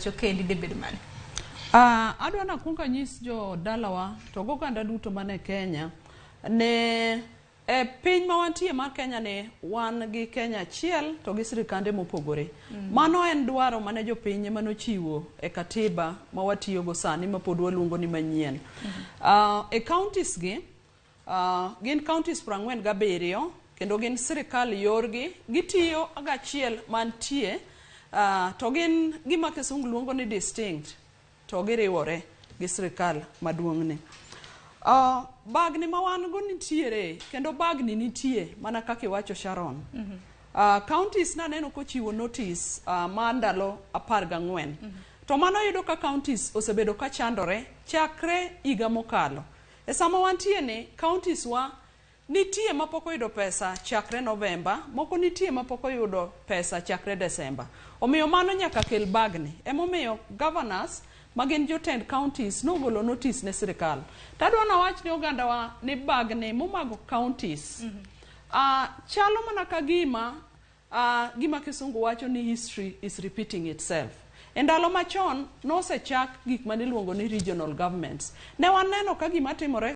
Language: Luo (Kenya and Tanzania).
pacho kendi debed mane? Adwa nakuong anyis jo dalawa to goganda duto mane Kenya ne e piny ma wantie mar Kenya ni wan gi Kenya achiel to gi sirikande mopogore. Mano en dwaro mane jopiny ema nochiwo e katiba ma watiyogo sani ma pod waluongo ni manyien. E counties gi gin counties 47 kendo gin sirikal yorgi gitiyo gachiel mantie to gin gima kisungu luongo ni distinct to giriwore gi sirikal maduong'ni. Bagni ma wan go nitiere kendo bagni nitie mana kaka iwacho Sharon. Counties naneno kochiwo notice mar ndalo 14. To mano yudo ka counties osebedo ka chandore chakre higa mokalo. E sama wantie ni counties wa nitie mapok oyudo pesa chakre Novemba, moko nitie mapok oyudo pesa chakre Desemba. Omiyo mano nyaka kel bagni. Emomiyo governors ma gin jotend counties nogolo notice ne sirikal. Tadwa nawach ne ogandawa ni bagni momako counties chalo mana ka gima gima kisungu wacho ni history is repeating itself. E ndalo machon nosechak gik maniluongo ni regional governments. Ne waneno ka gima timore.